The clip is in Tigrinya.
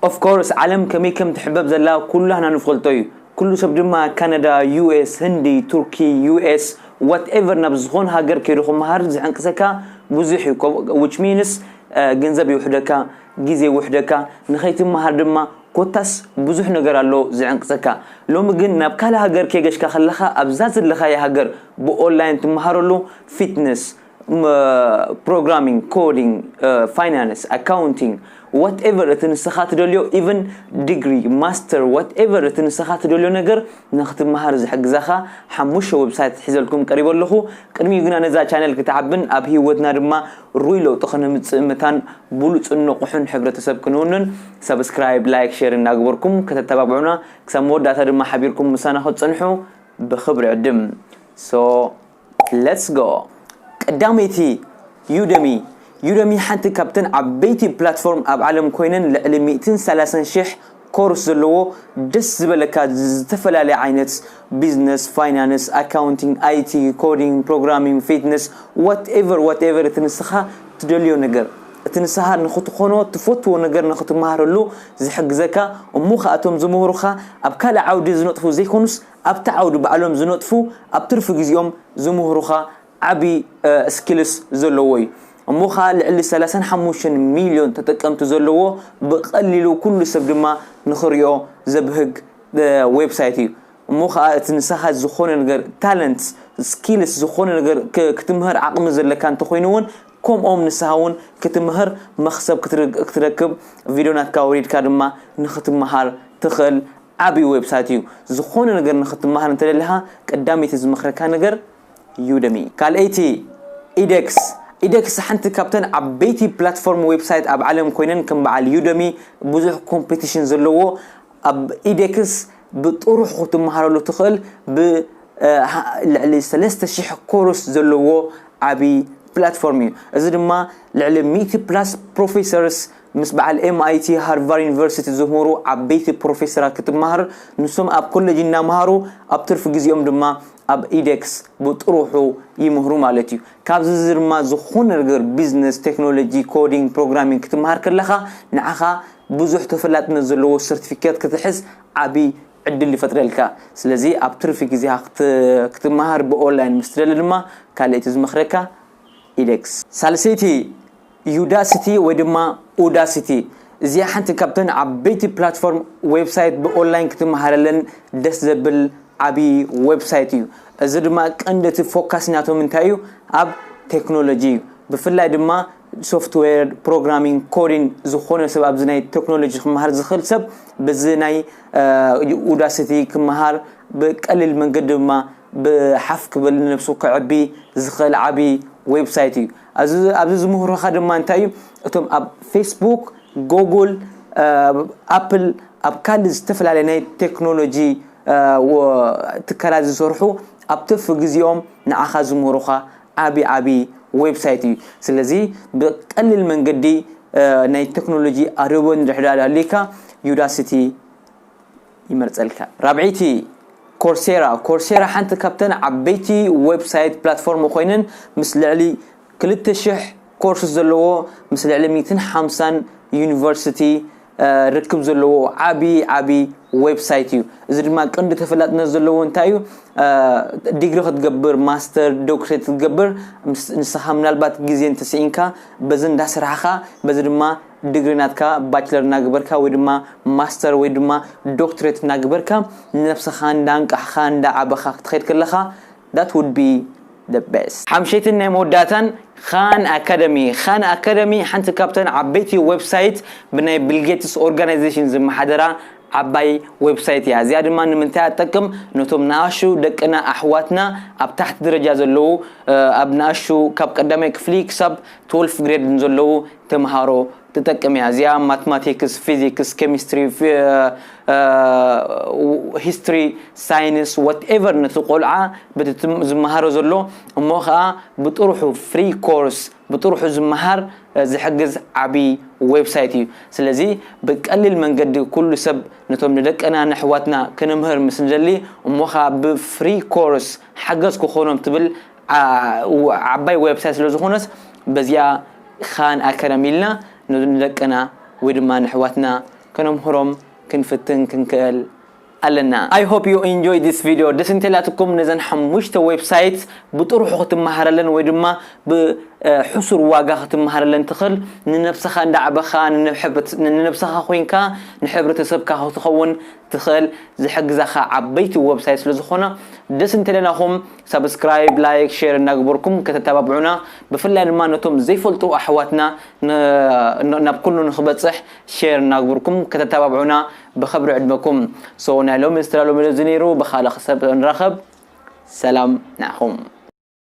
Of course ዓለም ከመይ ከም ትሕበብ ዘላ ኩላህና ንፈልጦ እዩ። ኩሉ ሰብ ድማ ካናዳ፣ ዩ ኤስ፣ ህንዲ፣ ቱርኪ፣ ዩ ኤስ፣ whatever ናብ ዝኾነ ሃገር ከይዱ ክመሃር ዝዕንቅሰካ ብዙሕ እዩ። ከምኡ- which means ገንዘብ ይውሕደካ፣ ግዜ ይውሕደካ። ንኸይትመሃር ድማ ኮታስ ብዙሕ ነገር ኣሎ ዝዕንቅሰካ። ሎሚ ግን ናብ ካልእ ሃገር ከይገሽካ ከለኻ ኣብዛ ዘለኻያ ሃገር ብኦንላይን ትመሃረሉ። ፊትነስ፣ ፕሮግራሚንግ፣ ኮዲንግ፣ ፋይናንስ፣ ኣካውንቲንግ፣ whatever እቲ ንስኻ ትደልዮ፣ ኢቨን ዲግሪ፣ ማስተር፣ whatever እቲ ንስኻ ትደልዮ ነገር ንክትመሃር ዝሕግዘኻ ሓሙሽተ ዌብሳይት ሒዘልኩም ቀሪበ ኣለኹ። ቅድሚኡ ግና ነዛ ቻነል ክትዓብን ኣብ ህይወትና ድማ ሩይ ለውጢ ከነምጽእ መታን ብሉጽን ንቑሕን ሕብረተሰብ ክንውንን ሰብስክራይብ፣ ላይክ፣ ሼር እናግበርኩም ከተተባብዑና ክሳብ መወዳእታ ድማ ሓቢርኩም ምሳና ክትጸንሑ ብኽብሪ ዕድም። So let's go። ቀዳመይቲ ዩደሚ። ዩደሚ ሓንቲ ካብተን ዓበይቲ ፕላትፎርም ኣብ ዓለም ኮይነን ልዕሊ ሚእትን ሰላሳን ሽሕ ኮርስ ዘለዎ ደስ ዝበለካ ዝተፈላለየ ዓይነት ቢዝነስ፣ ፋይናንስ፣ ኣካውንቲንግ፣ ኣይቲ፣ ኮዲንግ፣ ፕሮግራሚንግ፣ ፊትነስ፣ whatever whatever እቲ ንስኻ ትደልዮ ነገር፣ እቲ ንስኻ ንኽትኾኖ ትፈትዎ ነገር ንኽትመሃረሉ ዝሕግዘካ። እሞ ከኣቶም ዝምህሩኻ ኣብ ካልእ ዓውዲ ዝነጥፉ ዘይኮኑስ ኣብቲ ዓውዲ ባዕሎም ዝነጥፉ ኣብ ትርፊ ግዜኦም ዝምህሩኻ ዓቢ ስኪልስ ዘለዎ እዩ። እሞ ኸኣ ልዕሊ ሰላሳን ሓሙሽተን ሚልዮን ተጠቀምቲ ዘለዎ ብቐሊሉ ኩሉ ሰብ ድማ ንኽሪኦ ዘብህግ ዌብሳይት እዩ። እሞ ኸኣ እቲ ንሳኻ ዝኾነ ነገር ታለንት ስኪልስ ዝኾነ ነገር ክትምህር ዓቕሚ ዘለካ እንተኾይኑ እውን ከምኦም ንስኻ እውን ክትምህር መኽሰብ ክትረክብ ቪድዮ ናትካ ወሪድካ ድማ ንኽትመሃር ትኽእል ዓብዪ ዌብሳይት እዩ። ዝኾነ ነገር ንኽትመሃር እንተደሊኻ ቀዳመይቲ ዝመኽረካ ነገር ዩደሚ። ካልኣይቲ ኢደክስ። ኢደክስ ሓንቲ ካብተን ዓበይቲ ፕላትፎርም ዌብሳይት ኣብ ዓለም ኮይነን ከም በዓል ዩደሚ ብዙሕ ኮምፒቲሽን ዘለዎ ኣብ ኢደክስ ብጥሩሑ ክትመሃረሉ ትኽእል ብ ልዕሊ ሰለስተ ሽሕ ኮርስ ዘለዎ ዓብዪ ፕላትፎርም እዩ። እዚ ድማ ልዕሊ ሚእቲ ፕላስ ፕሮፌሰርስ ምስ በዓል ኤምኣይቲ ሃርቫርድ ዩኒቨርሲቲ ዝምህሩ ዓበይቲ ፕሮፌሰራት ክትመሃር ንሶም ኣብ ኮሌጅ እናመሃሩ ኣብ ትርፊ ግዜኦም ድማ ኣብ ኢደክስ ብጥሩሑ ይምህሩ ማለት እዩ። ካብዚ ድማ ዝኾነ ነገር ቢዝነስ፣ ቴክኖሎጂ፣ ኮዲንግ፣ ፕሮግራሚንግ ክትመሃር ከለኻ ንዓኻ ብዙሕ ተፈላጥነት ዘለዎ ሰርቲፊኬት ክትሕዝ ዓቢ ዕድል ይፈጥረልካ። ስለዚ ኣብ ትርፊ ግዜኻ ክትመሃር ብኦንላይን ምስ ትደሊ ድማ ካልኣይቲ ዝመኽረካ ኢደክስ። ሳልሰይቲ ዩዳሲቲ ወይ ድማ ኡዳሲቲ። እዚኣ ሓንቲ ካብተን ዓበይቲ ፕላትፎርም ዌብሳይት ብኦንላይን ክትመሃረለን ደስ ዘብል ዓቢ ዌብሳይት እዩ። እዚ ድማ ቀንዲ እቲ ፎካስ ናቶም እንታይ እዩ? ኣብ ቴክኖሎጂ እዩ። ብፍላይ ድማ ሶፍትዌር ፕሮግራሚንግ፣ ኮዲንግ ዝኾነ ሰብ ኣብዚ ናይ ቴክኖሎጂ ክመሃር ዝኽእል ሰብ በዚ ናይ ኡዳሲቲ ክመሃር ብቀሊል መንገዲ ድማ ብሓፍ ክብል ንነብሱ ከዕቢ ዝኽእል ዓቢ ዌብሳይት እዩ። ኣብዚ ዝምህሩኻ ድማ እንታይ እዩ? እቶም ኣብ ፌስቡክ፣ ጎጉል፣ ኣፕል ኣብ ካልእ ዝተፈላለየ ናይ ቴክኖሎጂ ትካላት ዝሰርሑ ኣብ ትርፊ ግዜኦም ንዓኻ ዝምህሩኻ ዓቢ ዓቢ ዌብሳይት እዩ። ስለዚ ብቀሊል መንገዲ ናይ ቴክኖሎጂ ኣድቦ እንድሕር ኣልካ ዩዳሲቲ ይመርጸልካ። ራብዐይቲ ኮርሴራ። ኮርሴራ ሓንቲ ካብተን ዓበይቲ ዌብሳይት ፕላትፎርም ኮይነን ምስ ልዕሊ ክልተ ሽሕ ኮርስ ዘለዎ ምስ ልዕሊ ሚእትን ሓምሳን ዩኒቨርሲቲ ርክብ ዘለዎ ዓቢ ዓቢ ዌብሳይት እዩ። እዚ ድማ ቀንዲ ተፈላጥነት ዘለዎ እንታይ እዩ? ዲግሪ ክትገብር፣ ማስተር፣ ዶክትሬት ክትገብር ንስኻ ምናልባት ግዜ እንተስኢንካ በዚ እንዳስራሕኻ በዚ ድማ ዲግሪ ናትካ ባችለር እናገበርካ ወይ ድማ ማስተር ወይ ድማ ዶክትሬት እናገበርካ ንነብስኻ እንዳንቃሕኻ እንዳዓበኻ ክትኸይድ ከለኻ that would be the best። ሓምሸይትን ናይ መወዳእታን ኻን ኣካደሚ። ኻን ኣካደሚ ሓንቲ ካብተን ዓበይቲ ዌብሳይት ብናይ ቢልጌትስ ኦርጋናይዜሽን ዝመሓደራ ዓባይ ዌብሳይት እያ። እዚኣ ድማ ንምንታይ እያ ትጠቅም? ነቶም ንኣሹ ደቅና ኣሕዋትና ኣብ ታሕቲ ደረጃ ዘለዉ ኣብ ንኣሹ ካብ ቀዳማይ ክፍሊ ክሳብ ትወልፍ ግሬድ ንዘለዉ ተምሃሮ ትጠቅም እያ። እዚኣ ማትማቲክስ፣ ፊዚክስ፣ ኬሚስትሪ፣ ሂስትሪ፣ ሳይንስ ወትኤቨር ነቲ ቆልዓ በቲ ዝመሃሮ ዘሎ እሞ ከዓ ብጥሩሑ ፍሪ ኮርስ ብጥሩሑ ዝመሃር ዝሕግዝ ዓብዪ ዌብሳይት እዩ። ስለዚ ብቀሊል መንገዲ ኩሉ ሰብ ነቶም ንደቅና ንኣሕዋትና ክንምህር ምስ ንደሊ እሞ ከዓ ብፍሪ ኮርስ ሓገዝ ክኾኖም ትብል ዓባይ ዌብሳይት ስለ ዝኾነስ በዚኣ ኻን ኣካዳሚ ኢልና ንደቅና ወይ ድማ ንኣሕዋትና ከነምህሮም ክንፍትን ክንክእል ኣለና። I hope you enjoy this video። ደስ እንተላትኩም ነዘን ሓሙሽተ website ብጥርሑ ክትመሃረለን ወይ ድማ ብሕሱር ዋጋ ክትመሃረለን ትኽእል፣ ንነብስኻ እንዳዕበኻ ንነብስኻ ኮይንካ ንሕብረተሰብካ ክትኸውን ትኽእል ዝሕግዛኻ ዓበይቲ website ስለ ዝኾና ደስ እንተለናኹም subscribe፣ like፣ share እናግበርኩም ከተተባብዑና፣ ብፍላይ ድማ ነቶም ዘይፈልጡ ኣሕዋትና ናብ ኩሉ ንክበፅሕ share እናግበርኩም ከተተባብዑና ብኸብሪ ዕድመኩም። So ናይ ሎሚ ዝተዳለወ መደብ እዚ ነይሩ። ብኻልእ ክሰብ ንራኸብ። ሰላም ንዓኹም።